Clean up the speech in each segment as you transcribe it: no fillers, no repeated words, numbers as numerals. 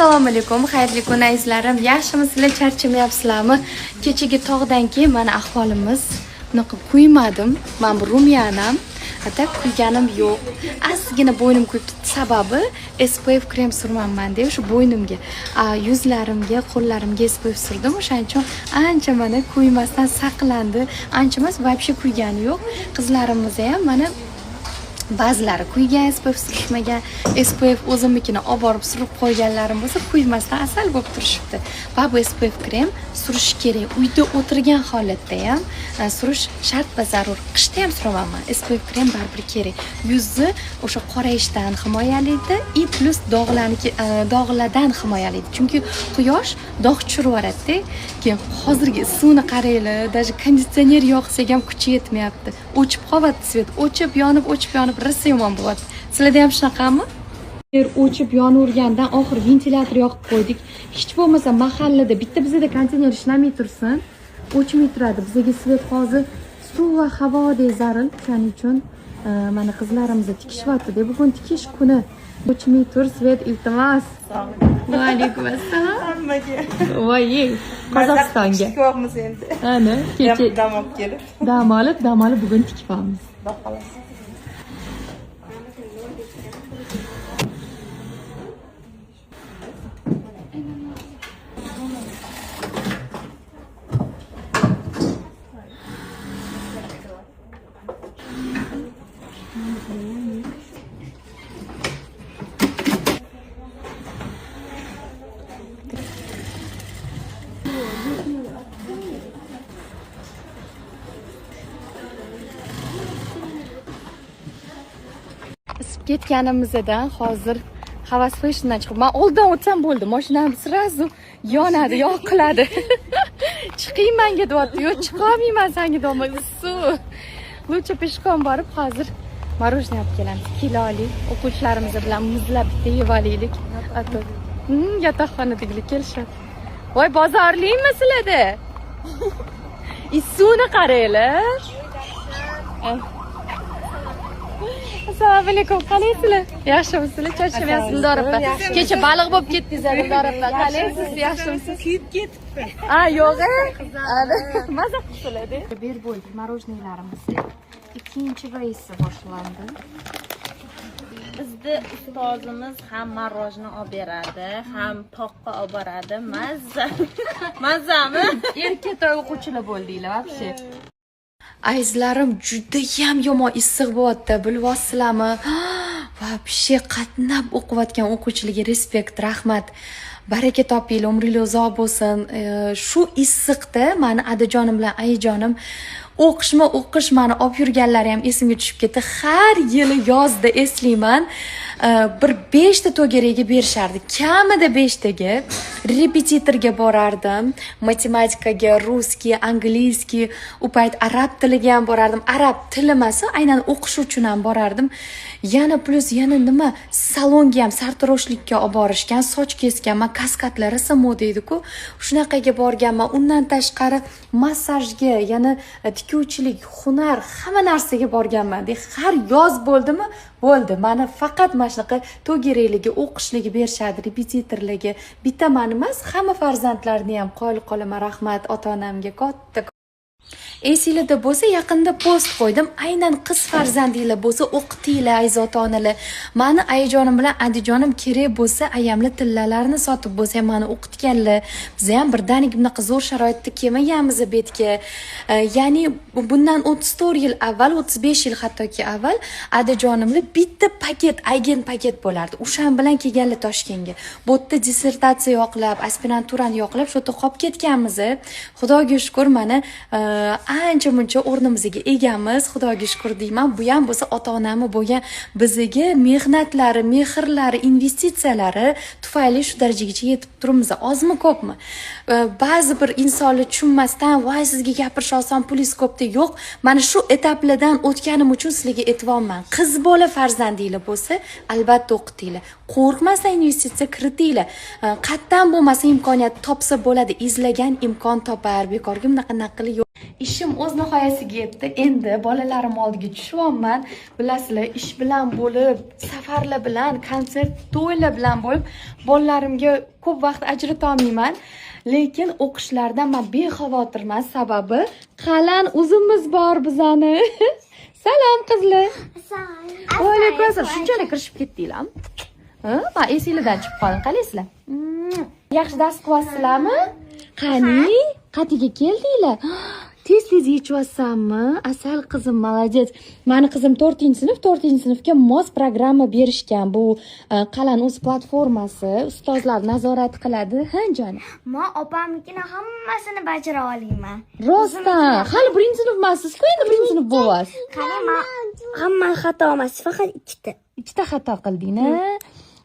Assalomu alaykum, xayrli kun, azizlarim. Yaxshimisizlar, charchamayapsizlarmi? Kechagi tog'dan keyin mana ahvolimiz bunaqa. Kuymadim. Mana bu румяна m. А так kuyganim yo'q. Ozgina bo'ynim kuyibdi. Sababi SPF krem surmanman-da o'sha bo'ynimga. Yuzlarimga, qo'llarimga SPF surdim. O'shaning uchun ancha mana kuymasdan saqlandi. Ancha emas, вообще kuygani yo'q. Qizlarimiz ham mana ba'zilari kuygan, SPF surishmagan. SPF o'zimnikini olib borib surib qo'yganlarim bo'lsa, kuymasdan asal bo'lib turishibdi. Va bu SPF krem surish kerak. Uyda o'tirgan holatda ham surish shart va zarur. Qishda ham suraman man. SPF krem baribir kerak. Yuzni o'sha qorayishdan himoyalaydi и плюс dog'larni dog'lardan himoyalaydi. Chunki quyosh dog' tushirib yuboradi-da. Keyin hozirgi issiqni qaranglar, даже konditsioner yoqsak ham kuchi yetmayapti. O'chib qolyapti свет. O'chib, yonib, o'chib, yonib rosa yomon bo'lyapti. Sizlarda ham shunaqami? O'chib yonavergandan oxiri ventilyator yoqib qo'ydik. Hech bo'lmasa mahallada bitta bizada konditsioner ishlamay tursin, o'chmay turadi. Bizga свет hozir suv va havodek zarur. Shuning uchun mana qizlarimiz tikishyapti. Bugun tikish kuni. O'chmay tur свет, iltimos. Va alaykum assalom. Hammaga. Voy, Qozog'istonga. Tikyapmiz endi. Ana, kecha dam olib kelib. Dam olib, dam olib bugun tikyapmiz. Xudo xohlasa. Isib ketganimizdan hozir Havas Fashiondan chiqib, man oldin o'tsam bo'ldi, mashinam сразу yonadi, yoqiladi. Chiqing manga deyapti. Yo'q, chiqolmayman sanga deyapman, issiq. Лучше пешком borib hozir мороженое olib kelamiz. Kiloli o'quvchilarimiz bilan muzlab bitta yeb olaylik. А то yotoqxonadagilar kelishadi. Voy, bozorlikmi sizlarda? Issiqni qaranglar. Assalomu alaykum, qalaysizlar? Yaxshimisizlar? Charchamayapsiz, Dildor opa? Kecha baliq bo'lib ketdingiz, Dildor opa. Qalaysiz? Yaxshimisiz? Kuyib ketibdi. A, yo'q. Ana, maza qilibsizlar-da. Berib bo'ldik мороженое larimizni. Ikkinchi reysi boshlandi. Bizni ustozimiz ham мороженое olib beradi, ham toqqa olib boradi. Mazza. Mazzami? Erkatoy o'quvchilar bo'ldinglar вообще. Azizlarim, judayam yomon issiq bo'lyapti, bilyapsizlarmi? Вообще qatnab o'qiyotgan o'quvchilarga респект, rahmat. Baraka topinglar, umringlar uzoq bo'lsin. Shu issiqda mani adajonim bilan ayajonim o'qishma o'qish mani olib yurganlari ham esimga tushib ketdi. Har yili yozda eslayman, bir beshta to'garakka berishardi. Kamida beshtaga repetitorga borardim. Matematikaga, русский, английский, u payt arab tiliga ham borardim. Arab tili emas, aynan o'qish uchun ham borardim. Yana плюс yana nima, salonga ham sartaroshlikka olib borishgan, soch kesganman, kaskadlar rosa moda edi-ku. Shunaqaga borganman. Undan tashqari massajga, yana tikuvchilik, hunar, hamma narsaga borganman. Har yoz bo'ldimi? Bo'ldi. Mani faqat mana shunaqa to'garakligi, o'qishligi berishadi, repetitorligi. Bitta mani emas, hamma farzandlarni ham qoyil qolaman. Rahmat ota-onamga katta. Esinglarda bo'lsa, yaqinda post qo'ydim. Aynan qiz farzandinglar bo'lsa, o'qitinglar, aziz ota-onalar. Mani ayajonim bilan adijonim kerak bo'lsa, ayamli tillalarni sotib bo'lsa ham mani o'qitganlar. Biz ham birdaniga bunaqa zo'r sharoitda kelmaganmiz bu yerga. Ya'ni bundan 34 yil avval, 35 yil hattoki avval adajonimlar bitta paket, aygen paket bo'lardi. O'shan bilan kelganlar Toshkentga. Bu yerda dissertatsiya yoqlab, aspiranturani yoqlab, shu yerda qolib ketganmiz. Xudoga shukur, mana ancha muncha o'rnimizga egamiz, Xudoga shukur deyman. Bu ham bo'lsa ota-onamni bo'lgan bizaga mehnatlari, mehrlari, investitsiyalari tufayli shu darajagacha yetib turibmiz. Ozmi, ko'pmi? Ba'zi bir insonlar tushunmasdan, voy, sizga gapirish oson, pulingiz ko'p deb. Yo'q, mana shu etaplardan o'tganim uchun sizlarga aytyapman. Qiz bola farzandinglar bo'lsa, albatta o'qitinglar. Qo'rqmasdan investitsiya kiritinglar. Qayerdan bo'lmasa imkoniyat topsa bo'ladi. Izlagan imkon topar. Bekorga bunaqa naql yo'q. Ishim o'z nihoyasiga yetdi. Endi bolalarim oldiga tushyapman. Bilasizlar, ish bilan bo'lib, safarlar bilan, konsert, to'ylar bilan bo'lib, bolalarimga ko'p vaqt ajrata olmayman. Lekin o'qishlardan man bexavotirman, sababi Qalan o'zimiz bor bizani. Salom, qizlar. Va alaykum assalom. Shunchalik kirishib ketdinglarmi? Ha, man esinglardan chiqib qoldim. Qalaysizlar? Yaxshi dars qilyapsizlarmi? Qani? Qatiga keldinglar? Tez tez yechyapsanmi? Asal qizim, молодец. Mani qizim 4-sinf, 4-sinfga mos programma berishgan. Bu Qalan o'z platformasi, ustozlar nazorat qiladi. Ha, jonim? Man opamnikini hammasini bajara olmayman. Rostdan, hali birinchi sinf emassiz-ku, endi birinchi sinf bo'lyapsiz. Qani, man hamma xato emas, faqat ikkita. Ikkita xato qilding, a?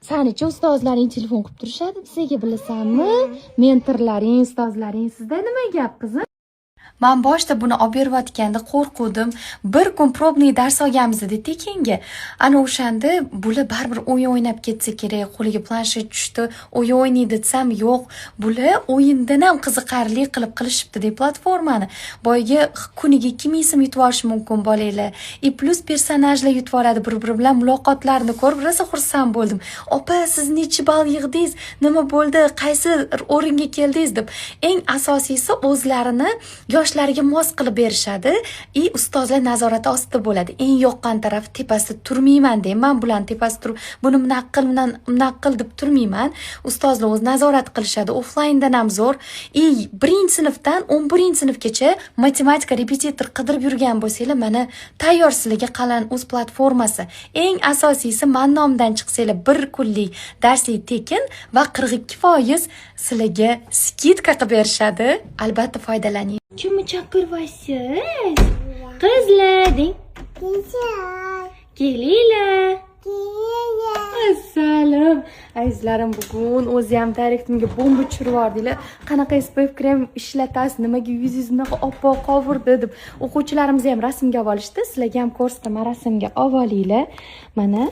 Sanichi ustozlaring telefon qilib turishadi bizga, bilasanmi? Mentorlaring, ustozlaring. Sizda nima gap, qizim? Man boshida buni olib berayotganda qo'rquvdim. Bir kun пробный dars olganmiz tekinga. Ana o'shanda bular baribir o'yin o'ynab ketsa kerak, qo'liga planshet tushdi, o'yin o'ynaydi desam, yo'q. Bular o'yindan ham qiziqarli qilib qilishibdi platformani. Boyagi kuniga 2000 so'm yutib olishi mumkin bolanglar. И плюс personajlar yutib oladi, bir-biri bilan muloqotlarni ko'rib rosa xursand bo'ldim. Opa, siz necha ball yig'dingiz? Nima bo'ldi? Qaysi o'ringa keldingiz deb. Eng asosiysi, o'zlarini yoshlariga mos qilib berishadi и ustozlar nazorati ostida bo'ladi. Eng yoqqan tarafi, tepasida turmayman deyman. Bularni tepasida turib, buni bunaqa qil, bunaqa qil deb turmayman. Ustozlar o'zi nazorat qilishadi. Offlayndan ham zo'r. И birinchi sinfdan 11-sinfgacha matematika repetitor qidirib yurgan bo'lsanglar, mana tayyor sizlarga Qalan o'z platformasi. Eng asosiysi, man nomdan chiqsanglar, bir kunlik darslik tekin va 42% sizlarga скидка qilib berishadi. Albatta foydalaning. Kimni chaqiryapsiz? Qizlar deng. Kelinglar. Assalom. Azizlarim, bugun o'zi ham direktimga bomba tushirib yubordinglar. Qanaqa SPF krem ishlatasiz? Nimaga yuzingiz bunaqa oppoq qovurdi deb o'quvchilarimiz ham rasmga olib olishdi. Sizlarga ham ko'rsataman, rasmga olib olinglar. Mana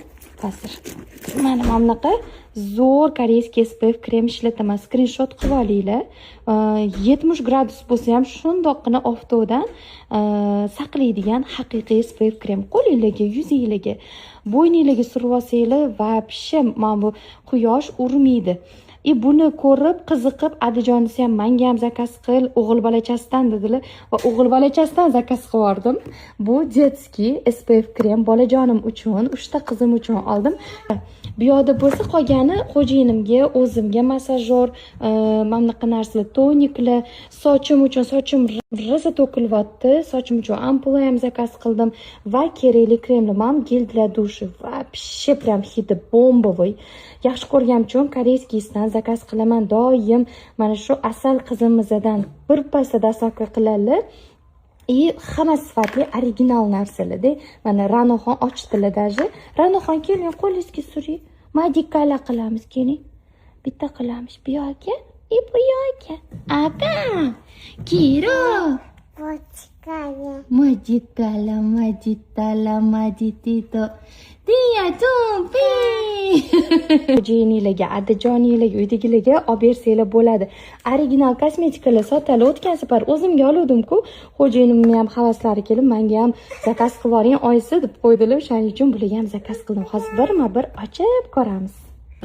hozir. Mana bunaqa zo'r корейский SPF krem ishlataman. Skrinshot qilib olinglar. 70 gradus bo'lsa ham shundoqqina oftobdan saqlaydigan haqiqiy SPF krem. Qo'linglarga, yuzinglarga, bo'yninglarga surib olsanglar, вообще mana bu quyosh urmaydi. И buni ko'rib, qiziqib, Adijonisi ham manga ham заказ qil, o'g'il bolachasidan dedilar va o'g'il bolachasidan заказ qilib yubordim. Bu детский SPF krem bolajonim uchun, uchta qizim uchun oldim. Bu yoqda bo'lsa qolgani xo'jayinimga, o'zimga massajyor, mana bunaqa narsalar, toniklar, sochim uchun, sochim rosa to'kilyapti. Sochim uchun ampula ham заказ qildim va kerakli kremlar. Mam гель для душа вообще прям hidi бомбовый. Yaxshi ko'rganim uchun корейский sidan заказ qilaman doim. Mana shu Asal qizimizdan birpasda доставка qiladi. И hamma sifatli, original narsalarda. Mana Ra'noxon ochdilar даже. Ra'noxon, keling, qo'lingizga suring. Madikala qilamiz, keling. Bitta qilamiz bu yoqqa и bu yoqqa. Aka, Kiro. Maditala, maditala, maditito. Diya tumpi. Xo'jayininglarga, adajoninglarga, uydagilarga olib bersanglar bo'ladi. Original kosmetikalar sotadi. O'tgan safar o'zimga oluvdim-ku. Xo'jayinimni ham havaslari kelib, menga ham заказ qilib yuboring, oyisi deb qo'ydilar. O'shaning uchun bularga ham заказ qildim. Hozir birma-bir ochib ko'ramiz.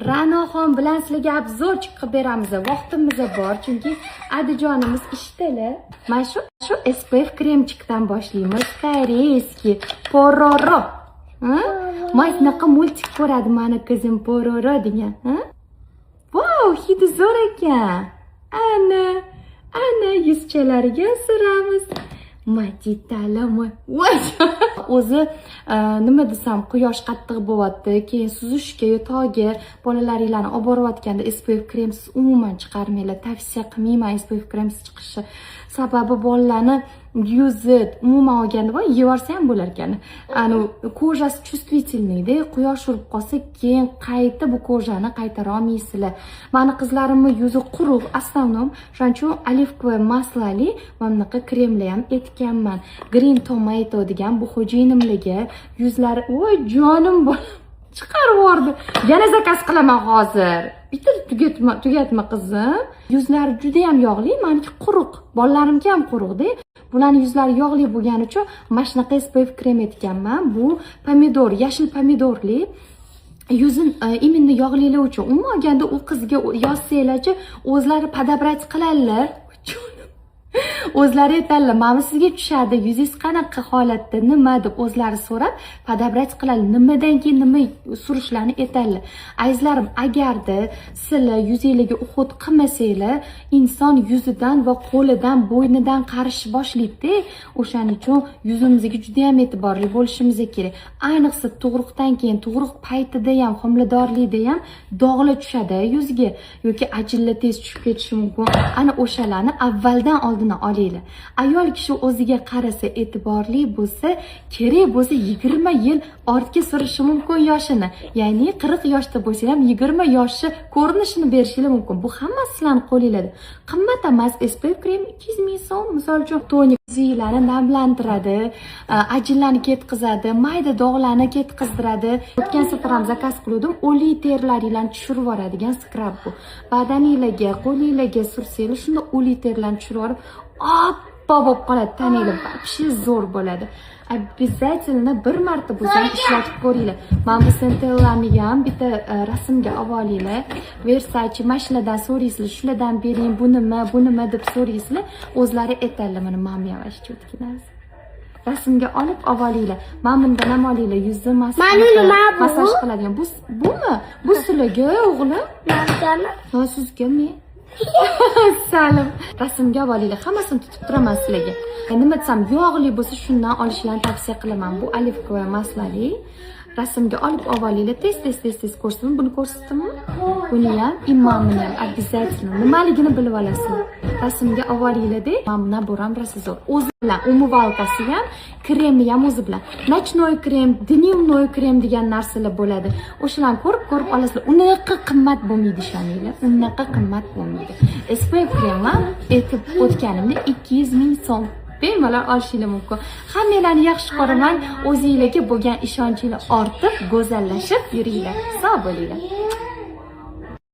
Ra'noxon bilan sizlarga обзорчик qilib beramiz. Vaqtimiz bor, chunki Adijonimiz ishdalar. Mana shu SPF kremchikdan boshlaymiz. Корейский Pororo. Ha? Mana shunaqa мультик ko'radi mani qizim, Pororo degan. Ha? Vau, hidi zo'r ekan. Ana, ana yuzchalariga suramiz. Matitala. Voy. O'zi nima desam, quyosh qattiq bo'lyapti. Keyin suzishga yo tog'ga bolalaringlarni olib borayotganda SPF kremsiz umuman chiqarmanglar. Tavsiya qilmayman SPF kremsiz chiqishni. Sababi bolalarni yuzi umuman olganda, voy, yeyorsa ham bo'lar ekan. Anu кожа si чувствительный da, quyosh urib qolsa, keyin qayta bu кожа ni qaytara olmaysizlar. Mani qizlarimni yuzi quruq основном, shuning uchun оливковое масло li mana bunaqa kremlar ham etganman. Green tomato degan, bu xo'jayinimlarga yuzlari, voy jonim bolam chiqarib yubordi. Yana заказ qilaman hozir. Bitta tugatma, tugatma qizim. Yuzlari juda ham yog'li, meniki quruq. Bolalarimki ham quruqda. Bularni yuzlari yog'li bo'lgani uchun mana shunaqa SPF krem aytganman. Bu pomidor, yashil pomidorli, yuzin именно yog'lilar uchun. Umuman olganda, u qizga yozsanglarchi, o'zlari подобрать qiladilar, o'zlari aytadilar: "Mana sizga tushadi, yuzingiz qanaqa holatda, nima?" deb o'zlari so'rab подобрать qiladi, nimadan keyin nima surishlarni aytadilar. Azizlarim, agarda sizlar yuzinglarga уход qilmasanglar, inson yuzidan va qo'lidan, bo'ynidan qarishni boshlaydida. O'shaning uchun yuzimizga juda yam e'tiborli bo'lishimiz kerak. Ayniqsa tug'ruqdan keyin, tug'ruq paytida ham, homiladorlikda ham dog'lar tushadi yuzga yoki ajinlar tez tushib ketishi mumkin. Ana o'shalarni avvaldan oldini olinglar. Ayol kishi o'ziga qarasa, e'tiborli bo'lsa, kerak bo'lsa 20 yil ortga surishi mumkin yoshini. Ya'ni 40 yoshda bo'lsa ham, 20 yoshni ko'rinishini berishinglar mumkin. Bu hammasi sizlarni qo'linglarda. Qimmat emas SPF krem, 200 ming so'm, misol uchun. Tonik yuzinglarni namlantiradi, ajinlarni ketqizadi, mayda dog'larni ketqizdiradi. O'tgan safar ham заказ qiluvdim. O'lik terilaringlarni tushirib yuboradigan скраб bu. Badaninglarga, qo'linglarga sursanglar, shunda o'lik terilarni tushirib yuborib, oppoq bo'lib qoladi tananglar, вообще zo'r bo'ladi. Обязательно bir marta bo'lsa ham ishlatib ko'ringlar. Mana bu centellarni ham bitta rasmga olib olinglar. Versace, mana shulardan so'raysizlar, shulardan bering, bu nima, bu nima deb so'raysizlar, o'zlari aytadilar. Mana bu ham вообще чёткий narsa. Rasmga olib olinglar. Mana bundan ham olinglar, yuzni Mana nima bu? massaj qiladigan. Bu bumi? Bu sizlarga, o'g'lim. Mangami? Ha, sizgami? Salim. Rasmga olib olinglar. Hammasini tutib turaman sizlarga. Nima desam, yog'li bo'lsa, shundan olishlarni tavsiya qilaman. Bu оливковое масло li. Rasmga olib olinglar. Tez tez tez tez ko'rsatim. Buni ko'rsatdimmi? Buni ham, imomini ham обязательно nimaligini bilib olasizlar. Rasmga olib olinglar-da. Mana bu набор ham rosa zo'r. O'zi bilan умывалка si ham, kremi ham o'zi bilan. Ночной krem, дневной krem degan narsalar bo'ladi. O'shalarni ko'rib ko'rib olasizlar. Unaqa qimmat bo'lmaydi, ishoninglar. Unaqa qimmat bo'lmaydi. SPF krem ham, aytib o'tganimdek, 200 ming so'm. Bemalol olishinglar mumkin. Hammanglarni yaxshi ko'raman. O'zinglarga bo'lgan ishonchinglar ortib, go'zallashib yuringlar. Sog' bo'linglar.